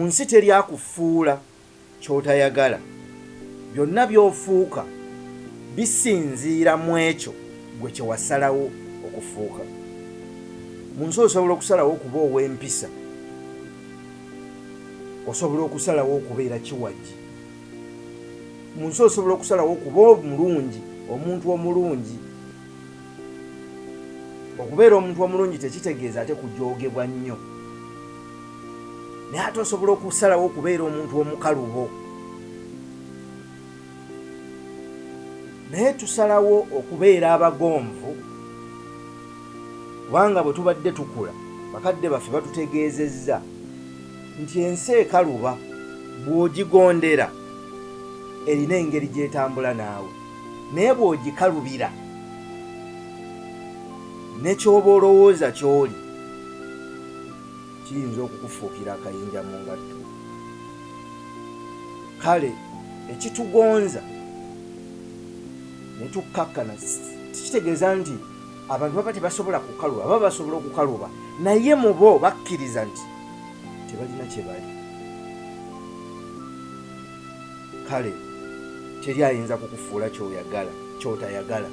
Mu nsi teri akufuula ky'otayagala. Byonna by'ofuuka bisinziira mu ekyo ggwe kye wasalawo okufuuka. Mu nsi osobola okusalawo okuba ow'empisa. Osobola okusalawo okubeera kiwagi. Mu nsi osobola okusalawo okuba omulungi, omuntu omulungi. Okubeera omuntu omulungi tekitegeeza ate kujoogebwa nnyo. Naye ate osobola okusalawo okubeera omuntu omukalubo. Naye tusalawo okubeera abagonvu kubanga bwe tubadde tukula bakadde baffe batutegeezezza nti ensi ekaluba bw'ogigondera erina engeri gy'etambula naawe naye bw'ogikalubira ne ky'oba olowooza ky'oli kiyinza okukufuukira akayinja mu ngatto. Kale ekitugonza ne tukkakkana tekitegeeza nti abantu baba tebasobola kukaluba, baba basobola okukaluba naye mu bo bakkiriza nti tebalina kye bali. Kale teri ayinza kukufuula ky'oyagala ky'otayagala.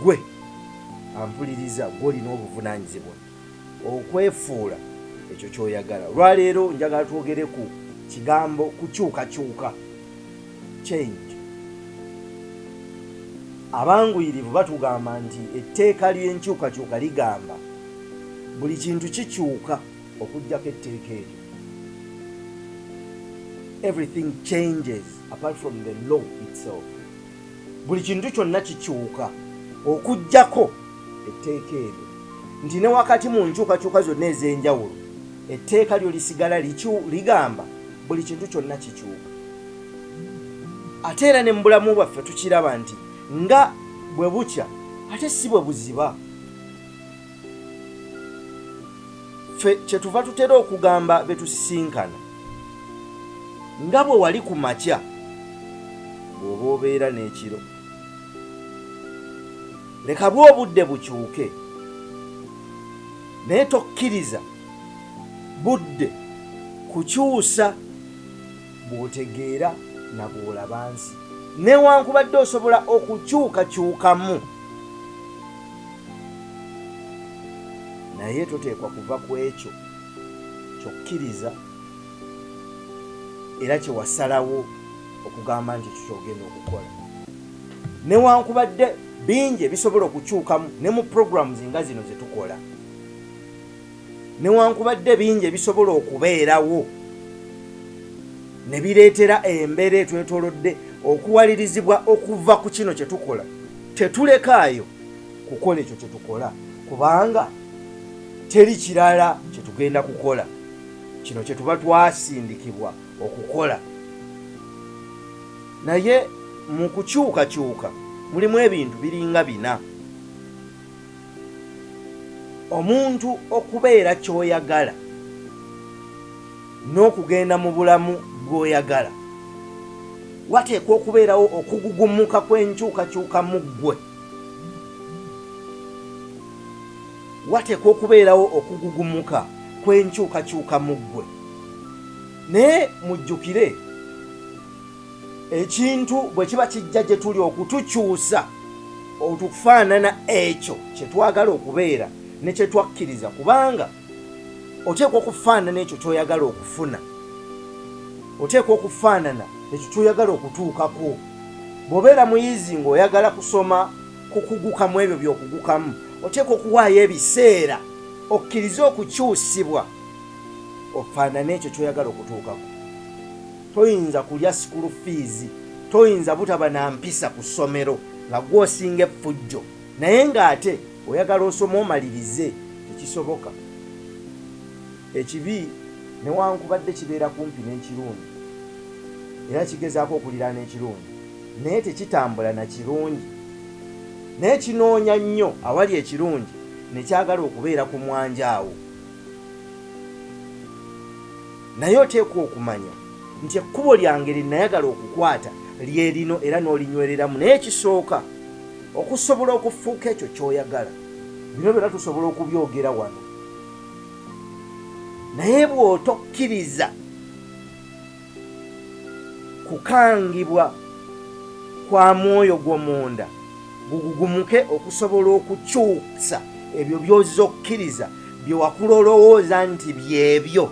Ggwe ampuliriza ggwe olina obuvunaanyizibwa okwefuula ekyo ky'oyagala. Olwaleero njagala twogere ku kigambo kukyukakyuka, change. Abanguyirivu batugamba nti etteeka ly'enkyukakyuka ligamba buli kintu kikyuka okuggyako etteeka eryo. Everything changes apart from the law itself. Buli kintu kyonna kikyuka okuggyako etteeka eryo, nti ne wakati mu nkyukakyuka zonna ez'enjawulo, etteeka lyo lisigala ligamba buli kintu kyonna kikyuka. Ate era ne mu bulamu bwaffe tukiraba nti nga bwe bukya ate si bwe buziba. Ffe kyetuva tutera okugamba be tusisinkana, nga bwe wali ku makya, bw'oba obeera n'ekiro. Leka bwo obudde bukyuke, naye tokkiriza budde kukyusa bw'otegeera na bw'olaba nsi. Newankubadde osobola okukyukakyukamu, naye toteekwa kuva ku ekyo ky'okkiriza era kye wasalawo okugamba nti ekyo ky'ogenda okukola. Newankubadde bingi ebisobola okukyukamu ne mu programs nga zino ze tukola, newankubadde bingi ebisobola okubeerawo ne bireetera embeera etwetoolodde okuwalirizibwa okuva ku kino kye tukola, tetulekaayo kukola ekyo kye tukola kubanga teri kirala kye tugenda kukola. Kino kye tuba twasindikibwa okukola. Naye mu kukyukakyuka mulimu ebintu biringa bina. Omuntu okubeera ky'oyagala n'okugenda mu bulamu bw'oyagala, wateekwa okubeerawo okugugumuka kw'enkyukakyuka mu ggwe. Wateekwa okubeerawo okugugumuka kw'enkyukakyuka mu ggwe. Naye mujjukire, ekintu bwe kiba kijja gye tuli okutukyusa otufaanana ekyo kye twagala okubeera ne kye twakkiriza, kubanga oteekwa okufaanana ekyo ky'oyagala okufuna, oteekwa okufaanana ekyo ky'oyagala okutuukako. Bw'obeera muyizi ng'oyagala kusoma kukuguka mu ebyo by'okugukamu, oteekwa okuwaayo ebiseera okkirize okukyusibwa ofaanane ekyo ky'oyagala okutuukako. Toyinza kulya sikulu fiizi, toyinza butaba na mpisa ku ssomero nga ggwe osinga effujjo naye ng'ate oyagala osome omalirize, tekisoboka. Ekibi newankubadde kibeera kumpi n'ekirungi era kigezaako okuliraana ekirungi naye tekitambula na kirungi naye kinoonya nnyo awali ekirungi ne kyagala okubeera ku mwanja awo. Naye oteekwa okumanya nti ekkubo lyange lye nnayagala okukwata lye lino era n'olinywereramu. Naye ekisooka, okusobola okufuuka ekyo ky'oyagala, bino byonna tusobola okubyogera wano. Naye bw'otokkiriza kukangibwa kwa mwoyo gwo munda gugugumuke okusobola okukyusa ebyo by'ozze okkiriza bye wakula olowooza nti byebyo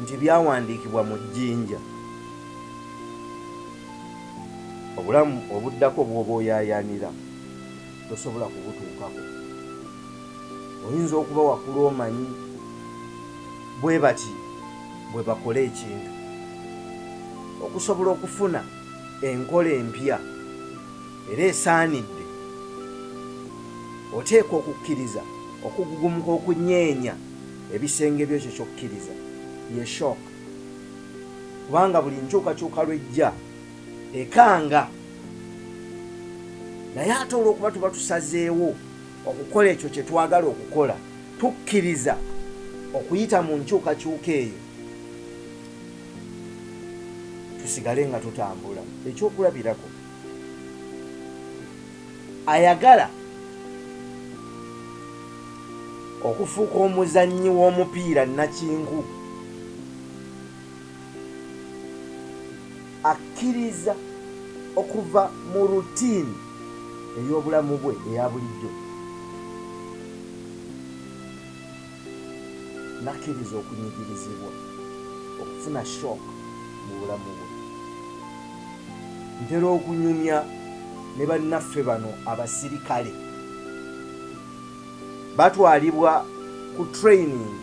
nti byawandiikibwa mu jjinja, obulamu obuddako bw'oba oyaayaanira tosobola kubutuukako. Oyinza okuba wakula omanyi bwe bati bwe bakola ekintu. Okusobola okufuna enkola empya era esaanidde, oteekwa okukkiriza okugugumuka okunyeenya ebisenge by'ekyo ky'okkiriza. Ye shock. Kubanga buli nkyukakyuka lw'ejja ekanga. Naye ate olw'okuba tuba tusazeewo okukola ekyo kye twagala okukola, tukkiriza okuyita mu nkyukakyuka eyo tusigale nga tutambula. Ekyokulabirako, ayagala okufuuka omuzannyi w'omupiira nnakinku Akkiriza okuva mu routine ey'obulamu bwe eya bulijjo n'akkiriza okunyigirizibwa, okufuna shock mu bulamu bwe. Ntera okunyumya ne bannaffe bano abasirikale. Batwalibwa ku training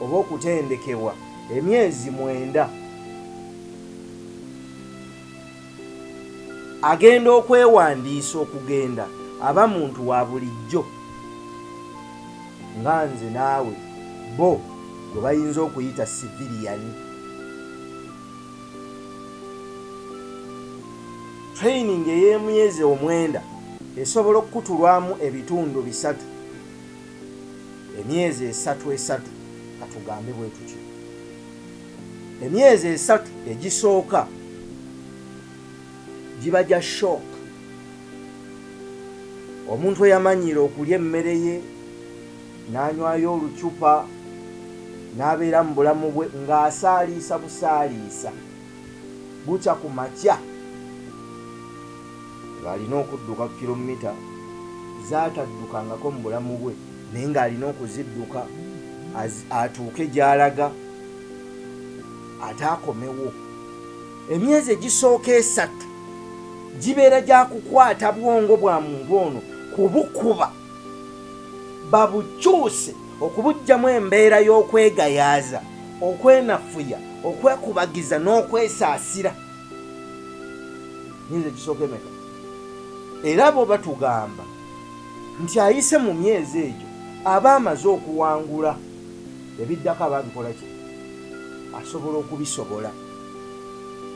oba okutendekebwa emyezi mwenda. Agenda okwewandiisa okugenda aba muntu wa bulijjo nga nze naawe bo gwe bayinza okuyita siviriyani. Training ey'emyezi omwenda esobola okukutulwamu ebitundu bisatu, emyezi esatu esatu katugambe bwe tutyo. Emyezi esatu egisooka giba gya shock. Omuntu eyamanyiira okulya emmere ye, n'anywayo olucupa, n'abeera mu bulamu bwe ng'asaaliisa busaaliisa, bukya ku makya ng'alina okudduka kilomita z'ataddukangako mu bulamu bwe naye ng'alina okuzidduka atuuke gy'alaga ate akomewo. Emyezi egisooka esatu gibeera gya kukwata bwongo bwa muntu ono kubukuba babukyuse okubuggyamu embeera y'okwegayaaza, okwenafuya, okwekubagiza n'okwesaasira. Myezi egisooka emeka? Era bo batugamba nti ayise mu myezi egyo aba amaze okuwangula ebiddako aba abikola ki? Asobola okubisobola.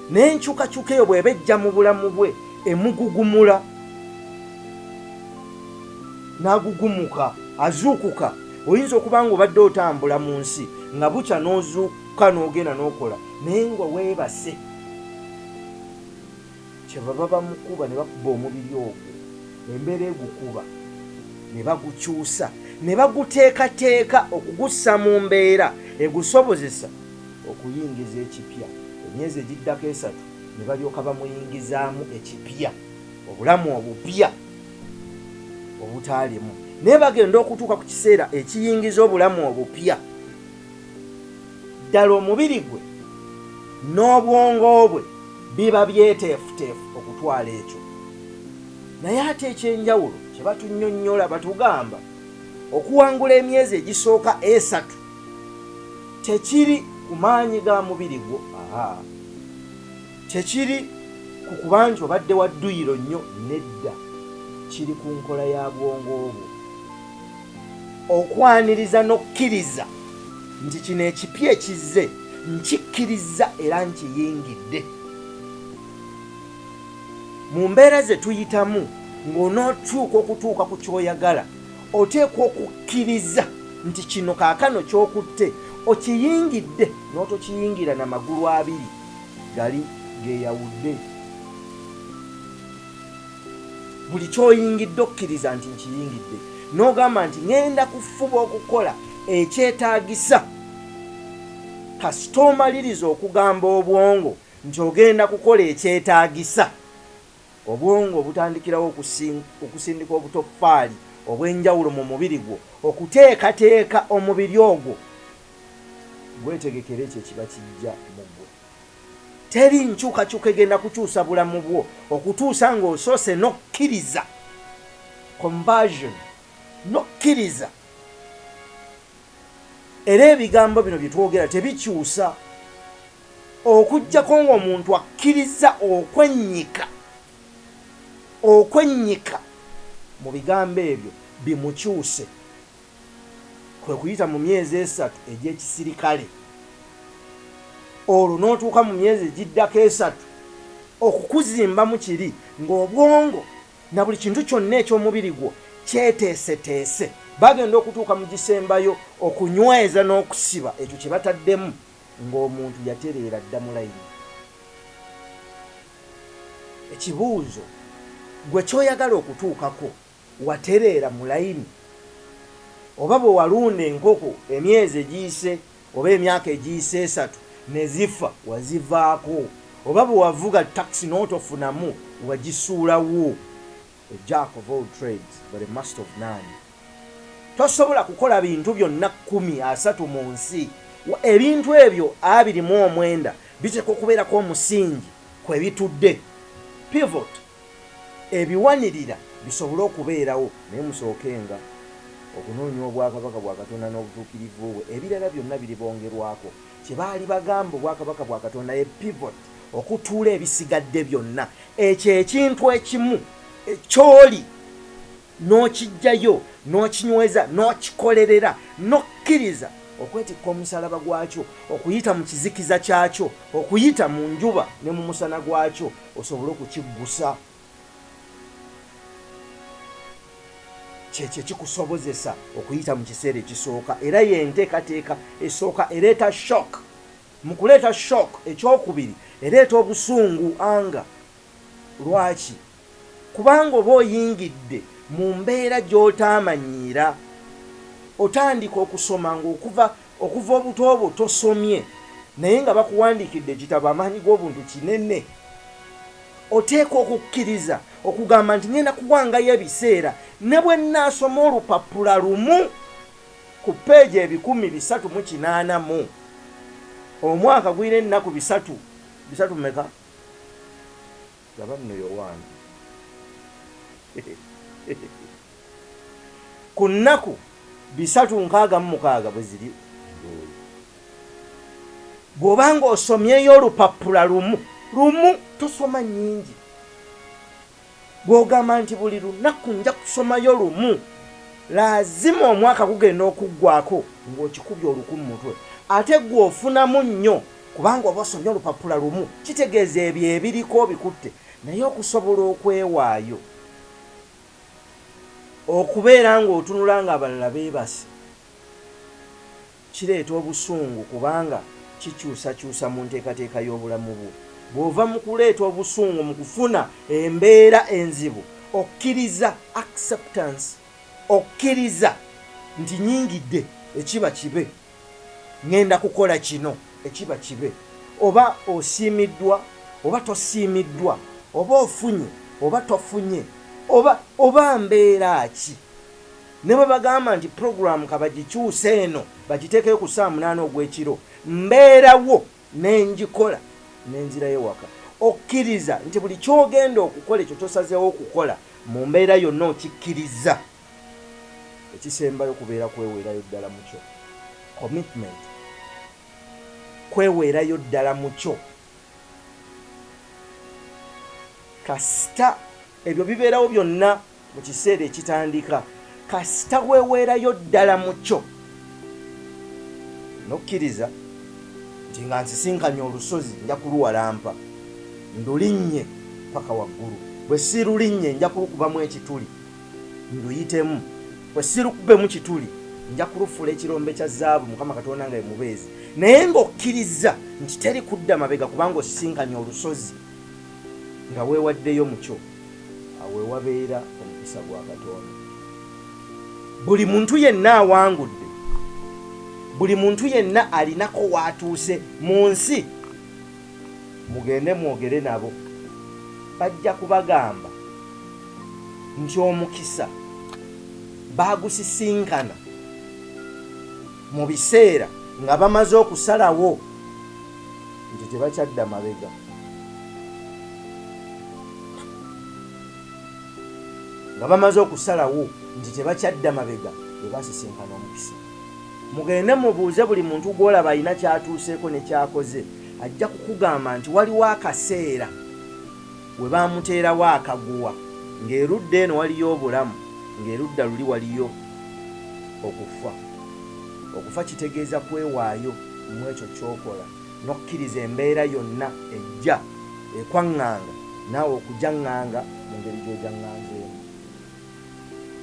Naye enkyukakyuka eyo bw'eba ejja mu bulamu bwe emugugumula n'agugumuka, azuukuka. Oyinza okuba ng'obadde otambula mu nsi nga bukya n'ozuukuka n'ogenda n'okola naye nga weebase. Kyebava bamukuba ne bakuba omubiri ogwo, embeera egukuba ne bagukyusa ne baguteekateeka okugussa mu mbeera egusobozesa okuyingiza ekipya. Emyezi egiddako esatu ne balyoka bamuyingizaamu ekipya, obulamu obupya obutaalimu. Naye bagenda okutuuka ku kiseera ekiyingiza obulamu obupya, ddala omubiri gwe n'obwongo bwe biba byeteefuteefu okutwala ekyo. Naye ate eky'enjawulo kye batunnyonnyola batugamba okuwangula emyezi egisooka esatu tekiri ku maanyi ga mubiri gwo, aha, tekiri ku kuba nti obadde wa dduyiro nnyo, nedda, kiri ku nkola ya bwongo bwo. Okwaniriza n'okkiriza nti kino ekipya ekizze nkikkirizza era nkiyingidde. Mu mbeera ze tuyitamu ng'onootuuka okutuuka ku ky'oyagala, oteekwa okukkiriza nti kino kaakano ky'okutte okiyingidde n'otokiyingira na magulu abiri gali geeyawudde. Buli ky'oyingidde okkiriza nti nkiyingidde n'ogamba nti ŋŋenda kufuba okukola ekyetaagisa Kasita omaliriza okugamba obwongo nti ogenda kukola ekyetaagisa, obwongo obutandikirawo okusindika obutoffaali obw'enjawulo mu mubiri gwo okuteekateeka omubiri ogwo gwetegekere ekyo ekiba kijja mu ggwe. Teri nkyukakyuka egenda kukyusa bulamu bwo okutuusa ng'osoose n'okkiriza conversion, n'okkiriza. Era ebigambo bino bye twogera tebikyusa okuggyako ng'omuntu akkirizza okwennyika, okwennyika mu bigambo ebyo bimukyuse, kwe kuyita mu myezi esatu egy'ekisirikale, olwo n'otuuka mu myezi egiddako esatu okukuzimbamu kiri ng'obwongo na buli kintu kyonna eky'omubiri gwo kyeteeseteese. Bagenda okutuuka mu gisembayo okunyweza n'okusiba ekyo kye bataddemu ng'omuntu yatereera dda mu layini. Ekibuuzo, Ggwe ky'oyagala okutuukako watereera mu layini? Oba bwe walunda enkoko emyezi egiyise oba emyaka egiyise esatu ne zifa wazivaako? Oba bwe wavuga takisi n'otofunamu wagisuulawo? A jack of all trades but a master of none. Tosobola kukola bintu byonna kkumi asatu mu nsi. Ebintu ebyo 29 biteekwa okubeerako omusingi kwe bitudde, pivot. Ebiwanirira bisobole okubeerawo, naye musookenga okunoonya obwakabaka bwa Katonda n'obutuukirivu bwe, ebirala byonna biribongerwako. Kye baali bagamba obwakabaka bwa Katonda ye pivot okutuula ebisigadde byonna. Ekyo ekintu ekimu ky'oli n'okiggyayo, n'okinyweza, n'okikolerera, n'okkiriza okwetikka omusaalaba gwakyo, okuyita mu kizikiza kyakyo, okuyita mu njuba ne mu musana gwakyo, osobole okukiggusa. Kyekyo ekikusobozesa okuyita mu kiseera ekisooka, era y'enteekateeka esooka ereeta shock. Mu kuleeta shock ekyokubiri, ereeta obusungu, anger. Lwaki? Kubanga oba oyingidde mu mbeera gy'otaamanyiira. Otandika okusoma ng'okuva okuva obuto bwo tosomye naye nga bakuwandiikidde ekitabo Amaanyi g'Obuntu kinene. Oteekwa okukkiriza okugamba nti ngenda kuwangayo ebiseera ne bwe nnaasoma olupapula lumu ku peegi 380 mu omwaka gulina ennaku bisatu bisatu meka? Laba nno Yowaana. Ku nnaku 366 bwe ziri ndowooza. Bw'oba ng'osomyeyo olupapula lumu lumu, tosoma nnyingi. Bw'ogamba nti buli lunaku nja kusomayo lumu, laazima omwaka gugenda okuggwaako ng'okikubye oluku mu mutwe. Ate ggwe ofunamu nnyo kubanga oba osomye olupapula lumu, kitegeeza ebyo ebiriko obikutte. Naye okusobola okwewaayo okubeera ng'otunula ng'abalala beebase, Kireeta obusungu kubanga kikyusakyusa mu nteekateeka y'obulamu bwo. Bw'ova mu kuleeta obusungu mu kufuna embeera enzibu, okkiriza, acceptance, okkiriza nti nyingidde, ekiba kibe, ngenda kukola kino, ekiba kibe. Oba osiimiddwa oba tosiimiddwa, oba ofunye oba tofunye, oba oba mbeera ki. Ne bwe bagamba nti pulogulaamu ka bagikyuse eno bagiteekeyo ku ssaawa munaana ogw'ekiro, mbeerawo ne ngikola ne nzirayo ewaka. Okkiriza nti buli ky'ogenda okukola, ekyo ky'osazeewo okukola, mu mbeera yonna okikkirizza. Ekisembayo kubeera kweweerayo ddala mu kyo. Commitment. Kweweerayo ddala mu kyo. Kasita ebyo bibeerawo byonna mu kiseera ekitandika, kasita weeweerayo ddala mu kyo n'okkiriza nti nga nsisinkanye olusozi nja kuluwalampa ndulinnye paka waggulu, bwe siirulinnye nja kulukubamu ekituli nduyitemu, bwe siirukubemu kituli nja kulufuula ekirombe kya zaabu, Mukama Katonda nga ye mubeezi, naye ng'okkirizza nti teri kudda mabega kubanga osisinkanye olusozi nga weewaddeyo mu kyo. Awo we wabeera omukisa gwa Katonda. Buli muntu yenna awangudde, Buli muntu yenna alinako w'atuuse mu nsi, mugende mwogere nabo, bajja kubagamba nti omukisa baagusisinkana mu biseera nga bamaze okusalawo nti tebakyadda mabega. Nga bamaze okusalawo nti tebakyadda mabega lwe basisinkana omukisa. Mugende mubuuze buli muntu gw'olaba alina ky'atuuseeko ne ky'akoze, ajja kukugamba nti waliwo akaseera we baamuteerawo akaguwa ng'erudda eno waliyo obulamu ng'erudda luli waliyo okufa. Okufa kitegeeza kwewaayo mu ekyo ky'okola n'okkiriza embeera yonna ejja ekwaŋŋanga naawe okujaŋŋanga mu ngeri gy'ojaŋŋanzeemu.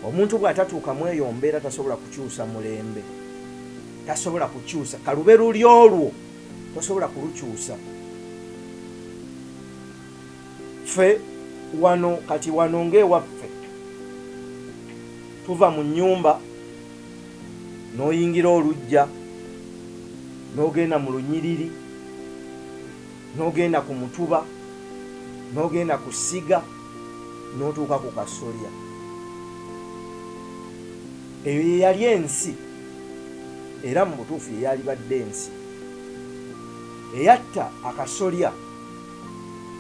Omuntu bw'atatuuka mu eyo mbeera tasobola kukyusa mulembe, tasobola kukyusa kalube luli olwo, tosobola kulukyusa. Ffe wano kati wano ng'ewaffe tuva mu nnyumba n'oyingira oluggya n'ogenda mu lunyiriri n'ogenda ku mutuba n'ogenda ku ssiga n'otuuka ku kasolya. Eyo ye yali ensi, era mu butuufu ye yaalibadde ensi. Eyatta akasolya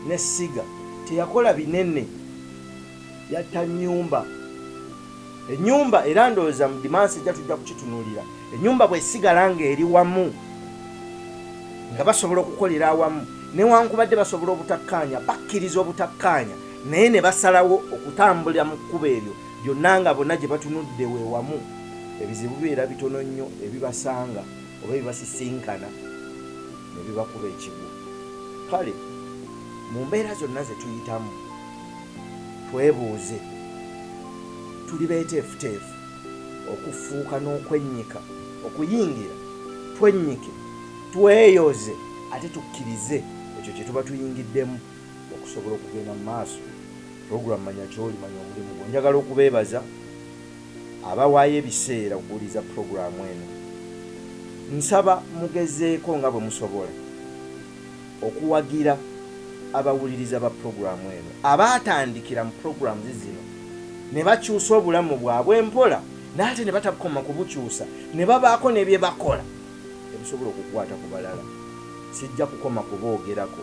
n'essiga teyakola binene, yatta nnyumba. Ennyumba, era ndowooza mu dimansi ejja tujja kukitunuulira, ennyumba bw'esigala ng'eri wamu, nga basobola okukolera awamu, newankubadde basobola obutakkaanya, bakkiriza obutakkaanya, naye ne basalawo okutambulira mu kkubo eryo lyonna nga bonna gye batunudde we wamu, ebizibu bibeera bitono nnyo ebibasanga oba ebibasisinkana ne bibakuba ekigwo. Kale mu mbeera zonna ze tuyitamu, twebuuze, Tuli beeteefuteefu okufuuka n'okwennyika, okuyingira, twennyike, tweyoze ate tukkirize ekyo kye tuba tuyingiddemu okusobola okugenda mu maaso? Pulogulaamu Manya Ky'oli, Manya Omulimu Gwo. Njagala okubeebaza abawaayo ebiseera okuwuliriza pulogulaamu eno. Nsaba mugezeeko nga bwe musobola okuwagira abawuliriza ba pulogulaamu eno abaatandikira mu pulogulaamu zino ne bakyusa obulamu bwabwe mpola naye ate ne batakoma kubukyusa ne babaako ne bye bakola ebisobola okukwata ku balala. Sijja kukoma kuboogerako.